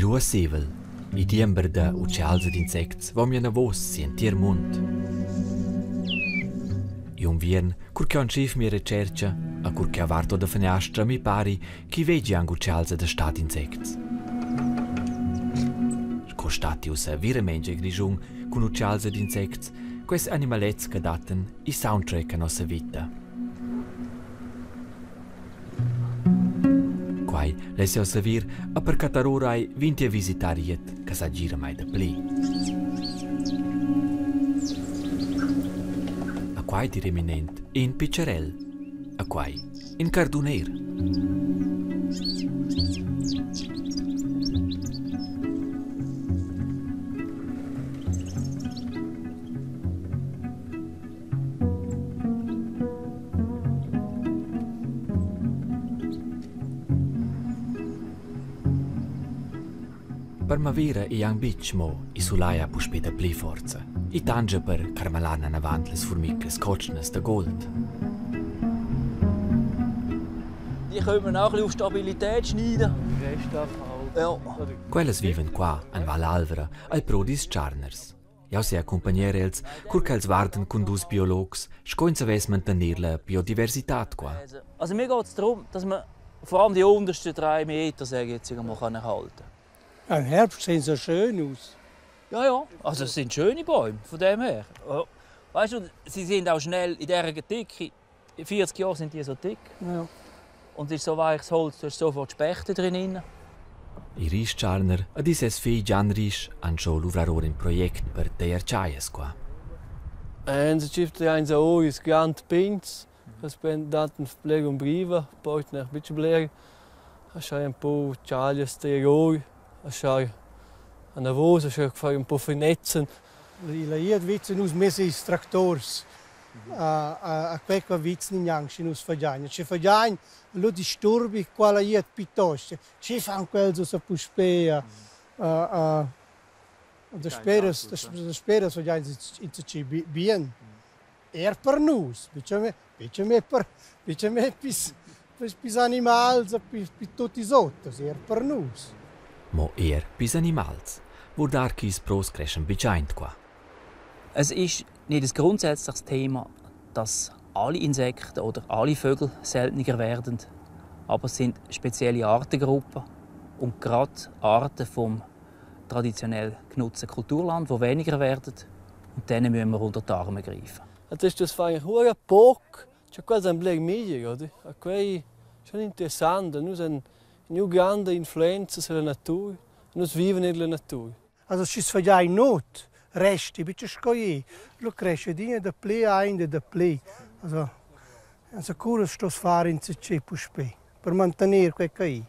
Ruasseivel. Il diember da utschals ed insects va anavos sigl entir mund. Igl unviern, cur che entscheiv mia retscherca e cur che guardo da feniastra mi pari ch'i vegi aunc utschals ed da stad insects. Sco statti ussa veramein el Grischun cun utschals ed insects, quels animalets che dattan il soundtrack a nossa vita. Quai less jau saver e per cattar ora ei vegn ti a visitar Riet che sa gira mai dapli. A quai di reminent in piccerel, a quai in carduner. Permavera ei aunc buc mo il sulai ha puspei dapli forza. I tangia per carmalar nanavant las furmiclas cotschnas da gold. Die können wir auch ein bisschen auf Stabilität schneiden. Ja. Quellas vivan qua en Val Alvra al pro dils Tscharners. Jau sai accumpagnar els, cur ch'els guardan cun dus biologs, sco ins savess mantener la biodiversitad qua. Also mir geht es darum, dass man vor allem die untersten 3 Meter, sage ich jetzt einmal, kann erhalten. Im Herbst sehen sie schön aus. Ja, also es sind schöne Bäume, von dem her. Weißt du, sie sind auch schnell in dieser Dicke. In 40 Jahren sind die so dick. Ja. Und es ist so weiches Holz, du hast sofort Spechte drin. Il Risch Tscharner ed il ses figl Gian Risch han schon luvrar ora in project per tagliar chaglias qua. En se ein o is grand pigns, es ben daten bler umbriva, poi nach bitsch bler. Schai un po chaglias tagliar, schai anavos, schai fai un po finetzen. La iad vizza nus mess ils tractors a quei qua viz ni gnanc sche nus fagiain. Sche fagiain, lu disturbi qua la iad piuttosto. Che fan quels ussa puspei a dasperas, dasperas fagiain insatgi bien. Er per nus, buca me per, buca me pis, pis animals e pi, pi tutti ils auters, er per nus. Mo er pis animals. Vurdar ch'ils pros creschan bitgaint qua. Es ist nicht ein grundsätzliches Thema, dass alle Insekten oder alle Vögel seltener werden, aber es sind spezielle Artengruppen und gerade Arten vom traditionell genutzten Kulturland, die weniger werden, und denen müssen wir unter die Arme greifen. Das ist das fai hure poc, c'è quasi un bler meglio, oder? A quei schon interessant, nus han una grande influenza sulla natura, nus viven nella natura. Also schi sfagiai not, resti, bitte sco lu cresce adina dapli aint e dapli. Also, also cura stos far insatgei puspei per mantener quei che ei.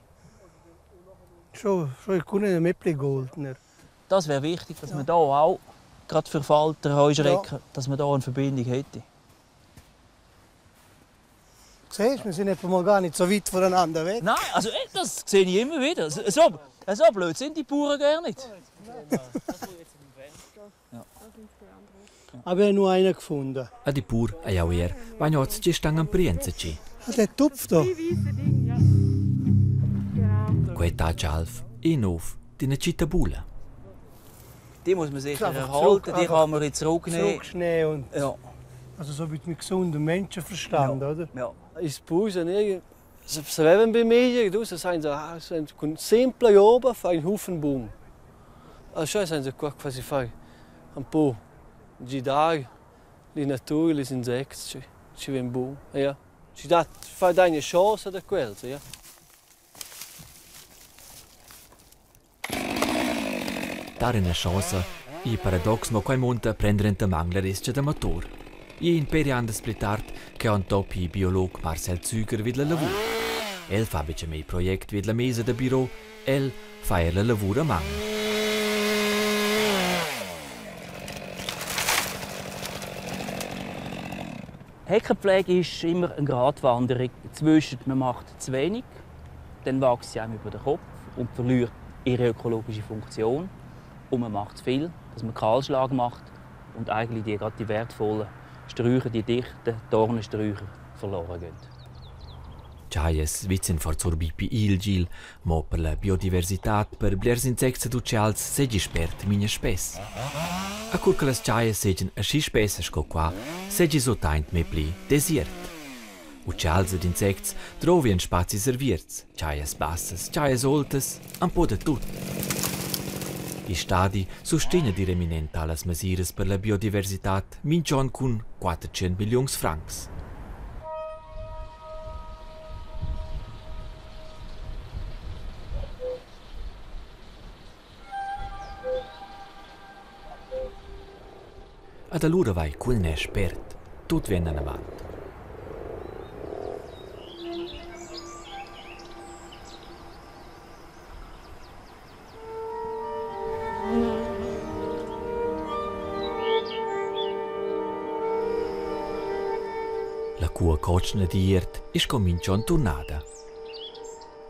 Schon, schon alcune da me pli goldner. Das wäre wichtig, dass man da auch, gerade für Falter, Heuschrecken, ja, dass man da eine Verbindung hätte. Siehst, wir sind etwa mal gar nicht so weit voneinander weg. Nein, also das sehe ich immer wieder. So blöd sind die Bauern gar nicht. Ja. Aber ich nur einen gefunden. A di pur a jau er, vain oz che stan am prienzaci. Ah, der Tupf da. Quei tatg alv e nov d'ina citabula. Die muss man sicher erhalten, die kann man zurücknehmen. Zurücknehmen und ja. Also so mit gesundem Menschenverstand, ja. Oder? Ja. Is purs en se vevan bei mir, du, se sain so con sempla roba fai un Haufen boom. Also schon sind qua quasi fai un po' gidar la natura, gli insetti, ci, ci ven boom. Ja. Ci dat fai dai una chance da quels, ja. Dar ina chance, il paradox mo quai munta prender enta mang la resgia da motor. I in per andas pli tard che han top il biolog Marcel Züger vid la lavur. El fa betg mai project vid la mesa da biro, el fa er la lavur a man. Heckenpflege ist immer eine Gratwanderung zwischen man macht zu wenig, dann wächst sie einem über den Kopf und verliert ihre ökologische Funktion. Und man macht zu viel, dass man Kahlschlag macht und eigentlich die, gerade die wertvollen Sträucher, die dichten Dornensträucher verloren gehen. Chaias vizen forza urbi il gil, mo per la biodiversitad per blers insects ed utschals seigi spert memia spess. A cur che las chaias seigien aschi spessas sco qua, seigi sutaint mei pli desiert. Utschals ed insects drovien spazis aviarts, chaias bassas, chaias aultas, empau da tut. Il stadi sustegna direminent talas mesiras per la biodiversitad mintg'onn cun 400 milliuns francs. Ed allura vai cul nes spert, tut vegn anavant. La cua cotschna d'iert es sco minch'on turnada.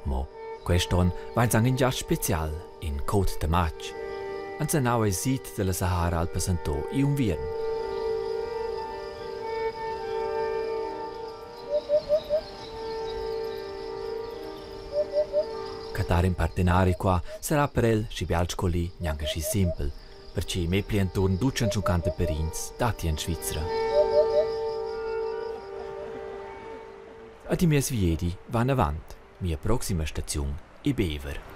Mo quest on vains anc in giast special, in cot da matg. Ans nau ei sid dalla Sahara al passantò igl unviern. Cattar in partenari qua sarà per el, schi bial sco lì, gnanca schi simpel, perche mei pli enturn 250 perins datti en Svizra. Ed i mies viedi va anavant, mia proxima staziun è Bever.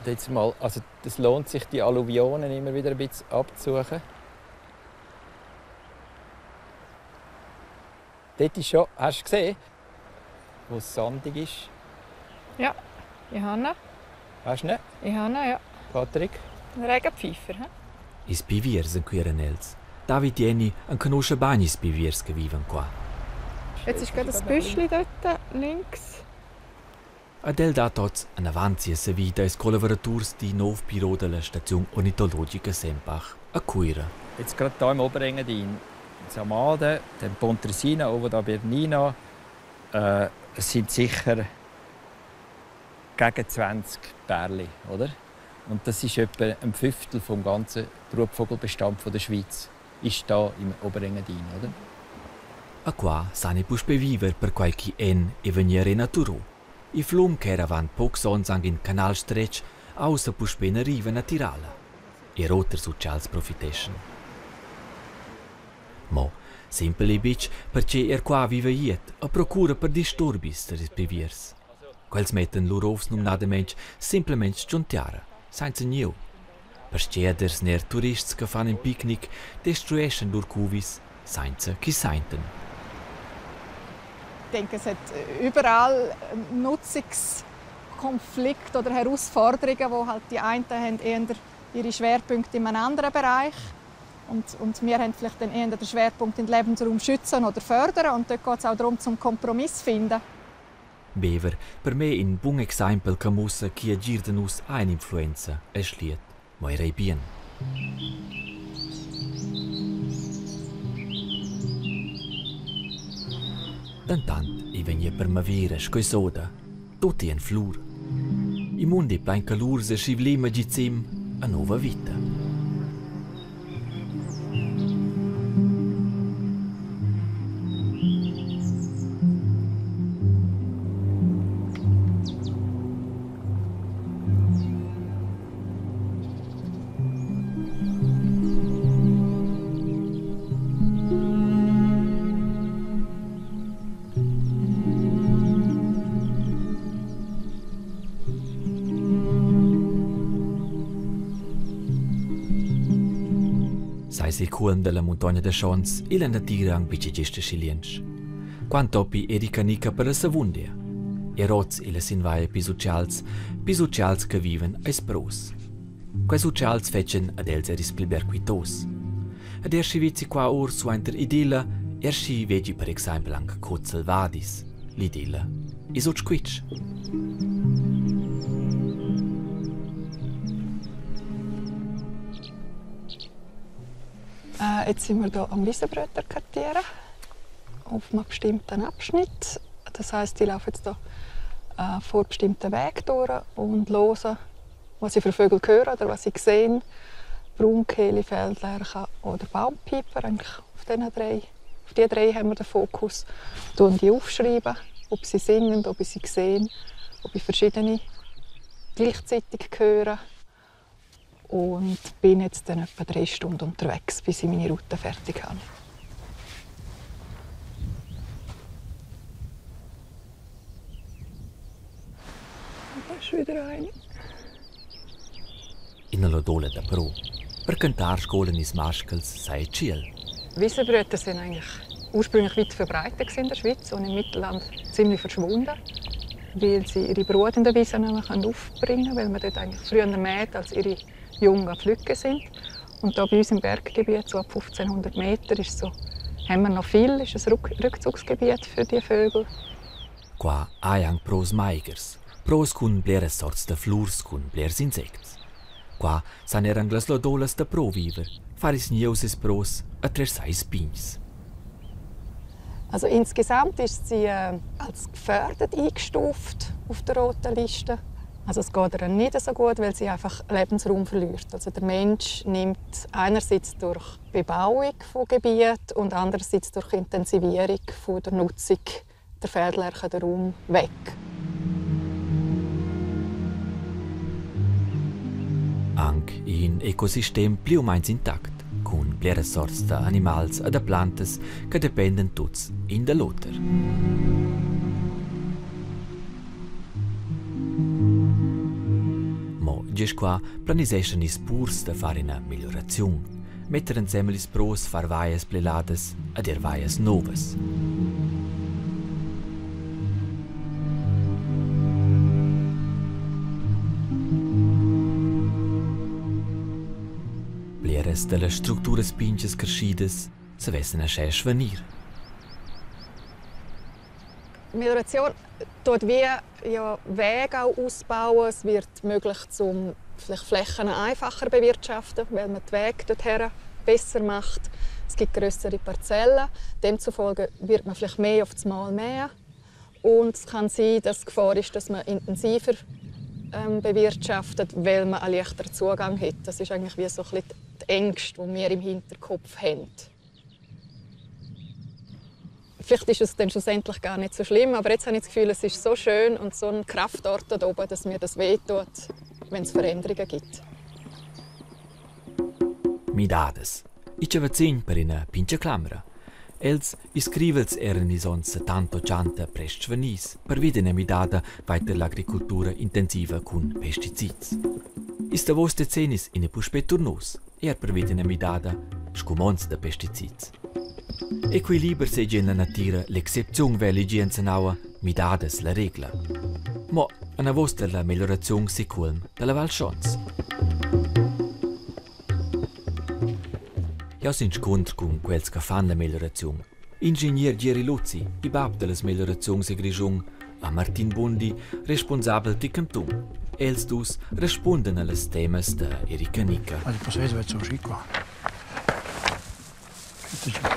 Jetzt mal, also das lohnt sich, die Alluvionen immer wieder ein bisschen abzusuchen. Dort ist schon, hast du gesehen, wo es sandig ist? Ja, ich habe. Hast du nicht? Ich habe, ja. Patrick? Ein Regenpfeifer. He? Ils piviers enquiran els. David Jenny enconuscha bain ils piviers che vivan qua. Jetzt ist gerade das Büschli dort links. Ad el dat oz anavant sia savida als collavuraturs dil nov biro dalla staziun ornitologica Sempach a Cuira. Jetzt gerade hier im Oberengadin, Samaden, dann Pontresina, oben da Bernina, es sind sicher gegen 20 Pärchen, oder? Und das ist etwa ein Fünftel vom ganzen Brutvogelbestand von der Schweiz, ist da im Oberengadin, oder? A qua sani puspei viver perquai ch'i en e vegnir renaturo. Il flum ch'era avant paucs onns anc in canal stretg ha ussa puspei ina riva natirala. Er oters utschals profiteschan. Mo simpel ei buc, pertgei er qua viva glieud e procura per disturbis tar ils piviers. Quels mettan lur ovs numnadamein semplamein giun tiara, senza gnieu. Pastgeders ner turists che fan in picnic destrueschan lur cuvis senza ch'i sentan. Ich denke, es hat überall Nutzungskonflikte oder Herausforderungen, wo halt die einen haben eher ihre Schwerpunkte in einem anderen Bereich und wir haben vielleicht dann eher den Schwerpunkt in Lebensraum schützen oder fördern und dort geht es auch darum, zum Kompromiss zu finden. Bever, per me in bun exaimpel che mussa chi agir da nus ha in'influenza e schliet, mo era ei bien. Dentant ei vegnia permavera sco ei s'oda, tut ei en flur. Il mund ei plein calurs e schivlem agizem a nova vita. Sai sil cuolm dalla muntogna da Schons e la natira aunc buca gest aschi liunsch. Quant topi Erika Nicca per la savundia. Er oz ella sin vaia pils utschals, pils utschals che vivan eis pros. Quels utschals fetschan ad els er ils pli bler quitos. Ed er schi vezi qua or suenter idilla, er schi vegi per exempel anc cots selvadis, l'idilla e sut squitsch. Jetzt sind wir hier am Wiesenbröter Quartier auf einem bestimmten Abschnitt. Das heisst, ich laufe jetzt hier vorbestimmten Weg durch und höre, was ich für Vögel höre oder was ich sehe. Braunkehle, Feldlerchen oder Baumpieper, eigentlich auf diesen drei Auf die drei haben wir den Fokus. Und die aufschreiben, ob sie singen, ob ich sie sehe, ob ich verschiedene gleichzeitig höre. Und bin jetzt dann etwa 3 Stunden unterwegs, bis ich meine Route fertig habe. Da ist wieder eine. Ina lodola da pro. Per cantar sgolan ils mascals sai tschiel. Wiesenbrüter sind eigentlich ursprünglich weit verbreitet in der Schweiz und im Mittelland ziemlich verschwunden, weil sie ihre Brut in den Wiesen nämlich aufbringen können, weil man dort eigentlich früher mäht, als ihre jungen Pflücke sind. Und da bei uns im Berggebiet, so ab 1500 Meter, ist so, haben wir noch viel, ist ein Rückzugsgebiet für die Vögel. Qua hai anc pros maigers, pros cun bleras sorts da flurs cun blers insects. Qua san er anc las lodolas da pro viver, far ils gnieus els pros e trer sai ils pigns. Also insgesamt ist sie als gefährdet eingestuft auf der roten Liste. Also es geht ihr nicht so gut, weil sie einfach Lebensraum verliert. Also der Mensch nimmt einerseits durch Bebauung von Gebieten und andererseits durch Intensivierung von der Nutzung der Feldlerchen den Raum weg. Anc in ecosistem pli u meins intact, cun bleras sorts da animals e da plantas che dependen tuts in da l'oter. Mo gest qua planiseschan ils purs da far ina meglioraziun, metter ensemen ils pros, far vaias pli ladas ed er vaias novas. Bleras da las structuras pintgas creschidas savessen aschia svanir. Melioration tut wie ja, Wege auch ausbauen. Es wird möglich, zum vielleicht Flächen einfacher bewirtschaften, weil man die Wege dorthin besser macht. Es gibt größere Parzellen. Demzufolge wird man vielleicht mehr auf das Mal mähen. Und es kann sein, dass die Gefahr ist, dass man intensiver bewirtschaftet, weil man einen leichteren Zugang hat. Das ist eigentlich wie so ein bisschen die Ängste, die wir im Hinterkopf haben. Vielleicht ist es dann schlussendlich gar nicht so schlimm, aber jetzt habe ich das Gefühl, es ist so schön und so ein Kraftort dort oben, dass mir das wehtut, wenn es Veränderungen gibt. Midadas. I chavazzin per ina pintga clamra. Els iscrivels eran ils onns 70-80 prest svanis, pervi d'ina midada vaiter l'agricultura intensiva cun pesticids. Ils davos decennis ina puspè turnos, er pervi d'ina midada scumonds da pesticids. Equiliber seigi en la natira l'excepziun vegli gi enzanaua, midadas la regla. Mo anavos dalla meglioraziun si cuolm dalla Val Schons. Jau s'inscuntr cun quels che fan la meglioraziun. Ingenier Gieri Luzzi, il bab dellas meglioraziuns e Grischun, a Martin Bundi, responsabel di cantun. Els dus responden allas temas da Erika Nicca. Also posso vedere so schi qua.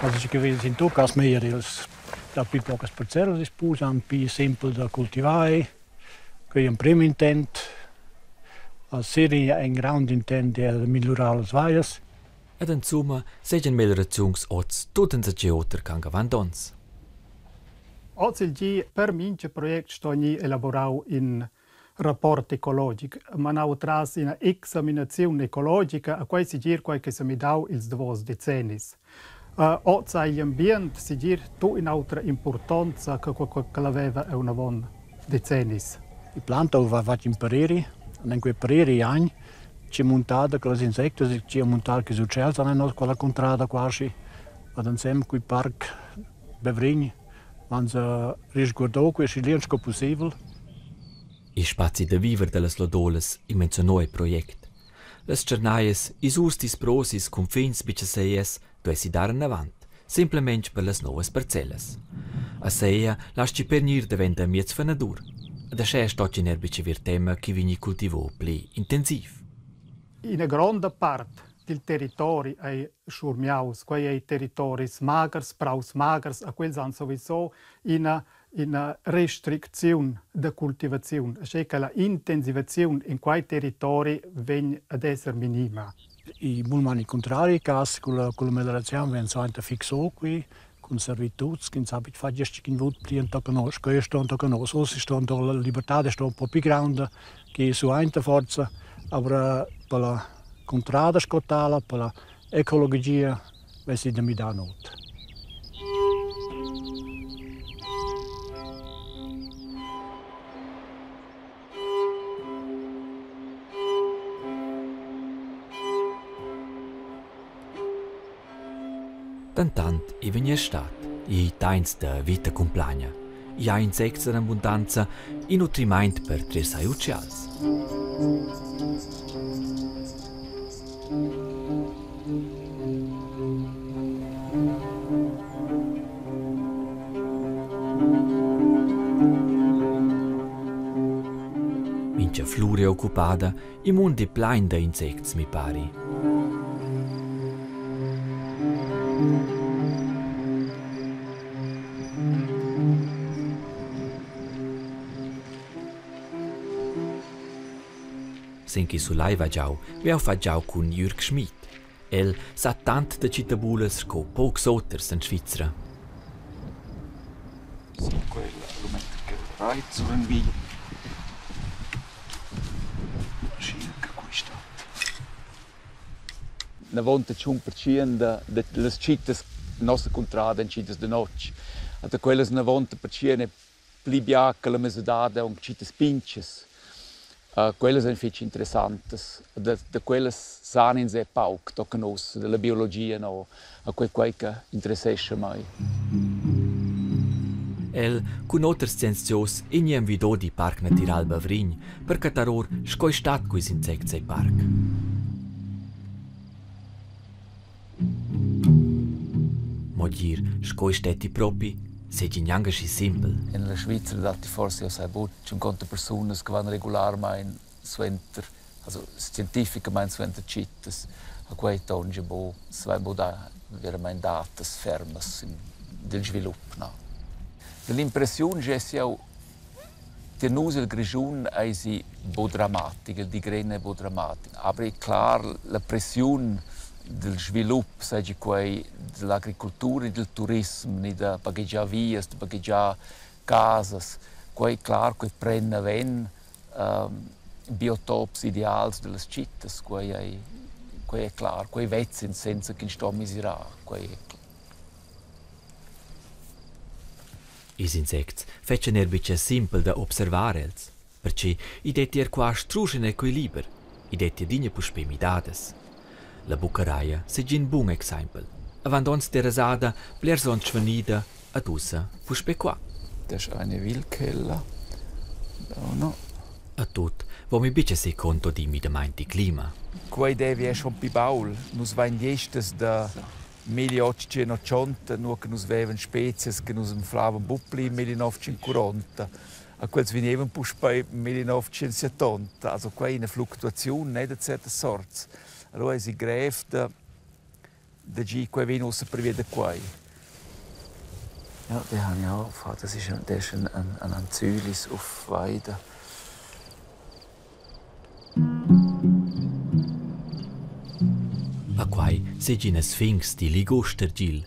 Also che in tu cas meglier ils da più pocas parcellas dispusan, più simpel da coltivare. Quei è un prim intent. Al seri è un grande intent di migliorare las vaias. Ed insumma seigien meglioraziuns oz tut enzatgei oter ch'anc avant onns. Oz il gi per mincha project sto gnir elaborau in rapport ecologic, manau tras ina examinaziun ecologica, a quei segir quei che s'ha midau ils davos decennis. Oz ha igl ambient segir tut in'autra impurtonza che quei che l'aveva avon decennis. Il planta va fatg in pareri, und in quei pareri agn c'è montada che les insectos, c'è montada che uccels hanno quella contrada quasi, ad insem quei parc Bevrign, van se risguardò questi lì sco possibel. Il spazi da viver dellas lodolas i menzionò il project. Las tschernaias, ils ustis pros, ils confins bichaseias duessi dar anavant, simplemente per las novas parcellas. A seia lasci per gnir davent a miez fenadur. Ed aschia sto er bice vir tema che vegni cultivò pli intensiv. Ina gronda part dil territori ei schurmiaus, quei ei territoris magers, praus magers, a quels han sowieso ina restricziun da cultivaziun, aschia che la intensivaziun in quei territori vegn ad esser minima. I mulman il contrario cas con la meliorazione ven sainta fixò qui. Cun servituts ch'ins ha buc fatg gest in vut pli entochen oz, sco ei sto entochen oz. Oz sto la libertad sto un po pli granda che suenter forza, aber per la cuntrada sco tala, per la ecologia vessi da midar nuot. Dentant i vegn stat, i tains da vita cumplagna. I ha insects en abundanza e nutrimaint per tres utschals. Mincha flur è occupada, il mund è plain da insects, mi pari. Sin che sulai va giau, veu fa giau cun Jürg Schmid. El sa tant da citabulas sco paucs oters en Svizra. Sin quella lu metter cheu reit surenvi. Aschia che quei stat. Navonta 100% da las tschittas nossa cuntrada en tschittas da notg. Da quellas 90% è pli bia che la mesadad aunc tschittas pintgas. Quellas ein fetg interessantas. Da quellas san ins era pauc tochen ussa, dalla biologia no, a quei quei che interessescha mei. El cun oters scienzios in envidò di Parc Natiral Bavregn per cattar or sco ei stat quels insects el parc. Mo dir sco ei stetti propi, seigi gnanca schi simpel. En la Svizra datti forse, io sai buc, tschunconta persunas che van regularmein suenter, also scientificamain suenter tschittas. A quei tongia bu, se bu da verament datas fermas del svilup. No. L'impressiun gess jau Tier nus el Grischun eisi buc dramatic, il digren ei buc dramatic. Aber ei clar, la pressiun dil svilup, seigi quei dall'agricultura e dil turissem ni da baghegiar vias, da baghegiar casas, quei clar, quei pren naven biotops ideals dallas tschittas, quei ei quei ei clar, quei vezz'ins senza ch'ins sto mesirar, quei ei Ils insects fetschan er buca simpel da observar els, pertgei i detti er qua strusch in equiliber, i detti adina puspei midadas. La buccaraia seigi in bun exempel. Avant onns derasada, blers onns svanida, ad ussa puspei qua. Das ist eine Wildkeller. Da no. A tut vo mi buca seconto di midamaint di clima. Quei devi è schon pi baul. Nus vain gliestas da 1880, nur che nus vevan spezias che nus anflavan buc pli 1940. A quels vegnevan puspei 1970. Also quei è una fluctuaziun, ne, da certas sorts. Allora es grev da dir, quei vegn ussa pervia da quei. Ja, den habe ich auch. Das ist ein, der ist ein Ancylis auf Weide. A quai seigi ina sfinx dil liguster gil.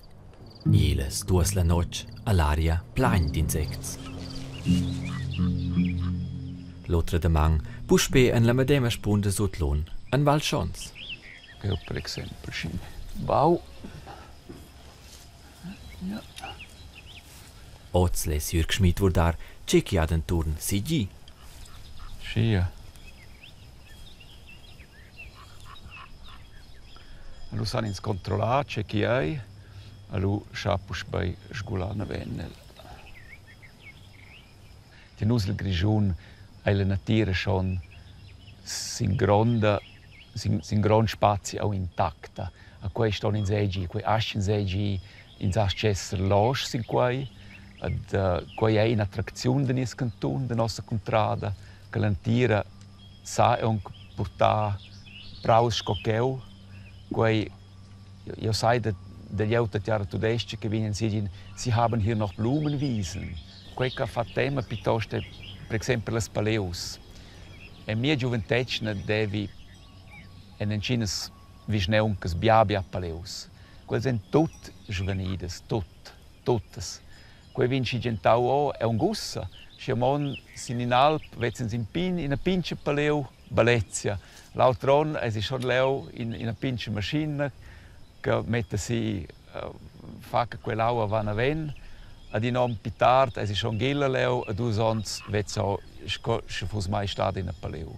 Igl duas la notg all'aria plain d'insects. L'otra damaun puspei en la medema spunda sut l'on en Val Schons. Io per exempel scin bau. Ja. Oz less Jürg Schmid vurdar tge che ha denturn segì. Schia. Lu san ins controllar tge chi ei, e lu scha puspei sgular naven el. Tier nus el Grischun ei la natira schon sin gronda sin grond spazi aunc intacta. A quei ston ins eigi, quei astg'ins eigi, ins astga esser loschs sin quei. Ed quei ei in'attracziun da nies cantun, da nossa cuntrada, che l'entira sa aunc purtar praus sco cheu. Quei, jeu sai da da glieud da tiara tudestga che vegnan si e din: «Sie haben hier noch Blumenwiesen.» Quei che fa tema piuttosto è per exempel las paleus. En mia giuventetgna devi en entginas vischnauncas bia bia paleus. Quels ein tut svanidas, tut. Tuttas. Quei vegn schigentau o aunc ussa. Sche mon sin in'alp vezzens in pin, ina pintga paleu, bellezia. L'auter onn eisi schon leu in, ina pintga maschina che metta si, fa che quell'aua va naven. Ad in onn pli tard eisi schon ghella leu e dus onns vezza sco sche fuss mai stada ina paleu.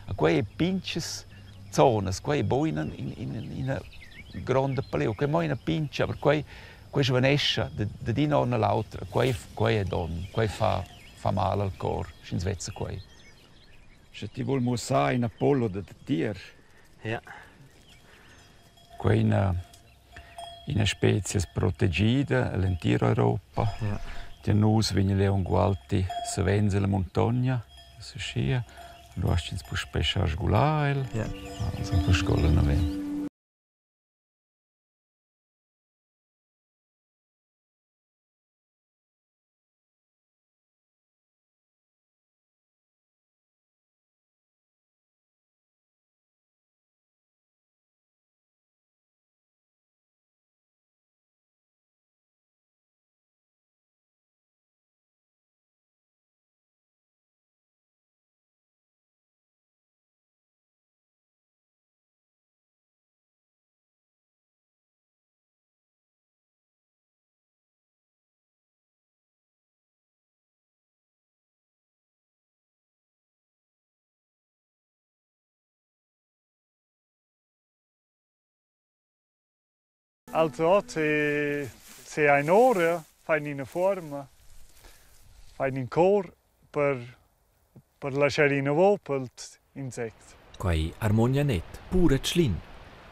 A quei ei pintgas zonas, quei ei buc ina, ina, ina gronda paleu, quei ei mo ina pintga, aber quei Quei svanescha dad in onn a l'auter. Quei, quei è donn, quei fa, fa mal al cor, sch'ins vezza quei. Sche ti vul muossar in Apollo da tier. Ja. Quei è ina, ina spezia protegida ell'entira Europa. Ja. Tier nus vegn leu ualti savens ella muntogna, aschia. Lu astg'ins puspei schar sgular el. Ja. Also scola naven. Also se se ein ora fain ina fuorma, fain in cor per per laschar inavo pels insects. Quei armonia net, pura Tschlin.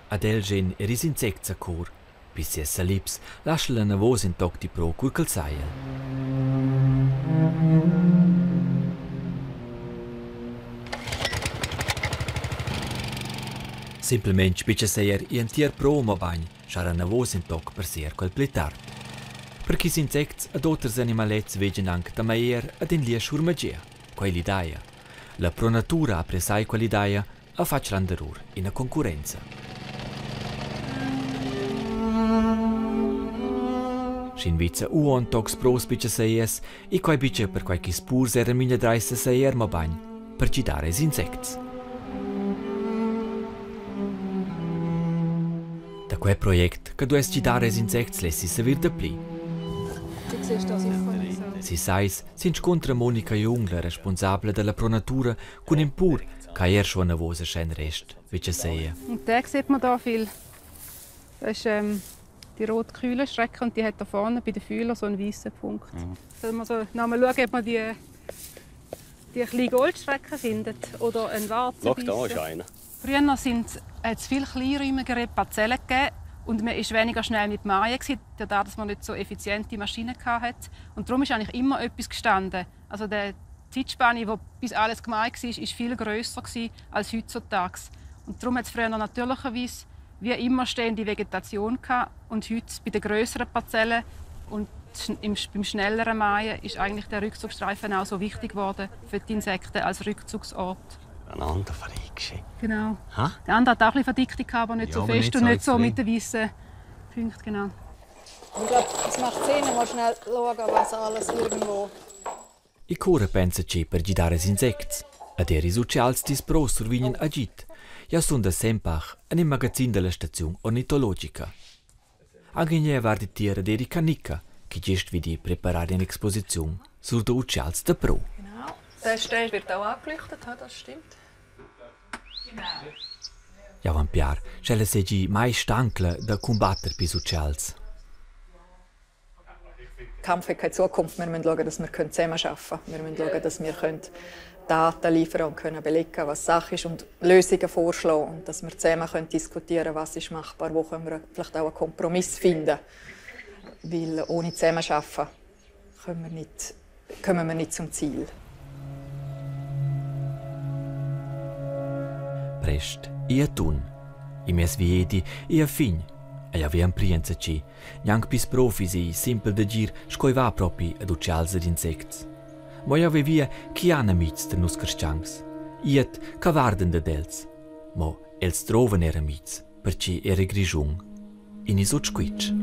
Ad el gen er ils insects a cor. Pi sias salips laschel anavos in toc di pro cur ch'el sajel. Simpelmein spitga sei er igl entir pro, mobein schar anavos in toc per ser quel pli tard. Per ch'ils insects ed oters animalets vegien anc da maier ad in lia schurmagier, quei l'ideia. La Pro Natura ha presai quell'ideia ha fatg landeror ina concurrenza. Sch'in vezza uonn tocs pros bice seies, e quai bice perquai ch'is purs eran miglia dreissa seier, mobein per gidar ils insects. Da quei project che duess gidar ils insects lessi saver dapli. Si sais s'inscuntra Monica Jung, la responsabla dalla Pro Natura, cun in pur che er schon anavos a schen rest, wie seia. Und den sieht man da viel. Das ist die rote Kühlenschrecke und die hat da vorne bei den Fühlern so einen weißen Punkt. Sollen wir so noch mal schauen, ob man die kleine Goldschrecke findet oder einen Schau, da ist Warzenbeisser. einer. Früher sind, hat es viel kleinräumigere Parzellen gegeben und man war weniger schnell mit Mähen, dadurch, dass man nicht so effiziente Maschinen hatte. Und darum ist eigentlich immer etwas gestanden. Also die Zeitspanne, wo bis alles gemäht war, war viel grösser als heutzutage. Und darum hat es früher natürlicherweise wie immer stehende Vegetation gehabt. Und heute bei den grösseren Parzellen und beim schnelleren Mähen ist eigentlich der Rückzugsstreifen auch so wichtig geworden für die Insekten als Rückzugsort. Ein anderer verreckst. Genau. Ha? Der andere hat auch ein bisschen Verdichtung, gehabt, aber nicht Ja, so aber fest nicht und so nicht so extrem. mit den weißen Punkten. Genau. Ich glaube, es macht Sinn, mal schnell schauen, was alles irgendwo. I cura pensa che per gidar ils insects. Ed er ils utschals dils pros survegnan agid. Jau sun da Sempach, en il magazin dalla staziun ornitologica. Anche in var di tier ad Erika Nicca, che gest vidi preparar in'exposiziun sur da utschals da pro. Genau. Der Stern wird auch angeleuchtet, das stimmt. Jau am piar, sch'ella seigi mai stancla da cumbatter pils utschals. Kampf hat keine Zukunft. Wir müssen schauen, dass wir zusammenarbeiten können. Wir müssen schauen, dass wir können Daten liefern und können belegen, was Sache ist und Lösungen vorschlagen und dass wir zusammen können diskutieren, was ist machbar, wo können wir vielleicht auch einen Kompromiss finden. Weil ohne Zusammenarbeiten kommen wir nicht, kommen wir nicht zum Ziel. Prest e atun. I mes viedi e a fin. E avean prienza ci. Gnanc pis profis e simpel da gir scoi va propi ad utschals ed insects. Mo jau vevia chi han amics da nus carstgangs. Iet ca varden dad els. Mo els drovan er amics, perche era Grischun. In is sut squitsch.